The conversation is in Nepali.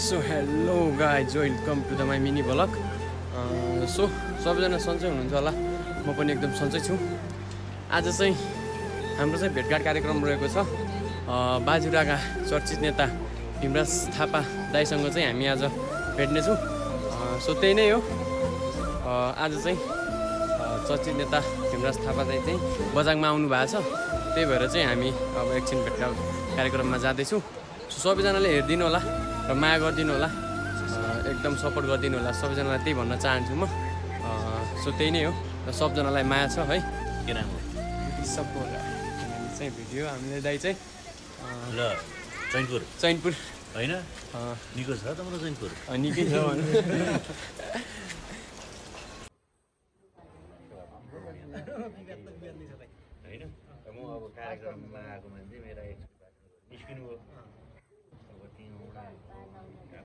So hello guys welcome to the my mini vlog. So सबैजना सन्चै हुनुहुन्छ होला, म पनि एकदम सन्चै छु। आज चाहिँ हाम्रो चाहिँ भेटघाट कार्यक्रम रहेको छ। बाजुराका चर्चित नेता भीमराज थापा दाइसँग चाहिँ हामी आज भेट्नेछौँ। सो त्यही नै हो। आज चाहिँ चर्चित नेता भीमराज थापा दाइ चाहिँ बजाङमा आउनु भएको छ, त्यही भएर चाहिँ हामी अब एकछिन भेटघाट कार्यक्रममा जाँदैछौँ। सो सबैजनाले हेरिदिनु होला र माया गरिदिनु होला, एकदम सपोर्ट गरिदिनु होला। सबैजनालाई त्यही भन्न चाहन्छु म। सो त्यही नै हो र सबजनालाई माया छ है। के नाम हो? सपोर्ट चाहिँ भिडियो हामीले दाइ चाहिँ ल चैनपुर चैनपुर होइन? निको छ त मेरो चैनपुर। निकै छ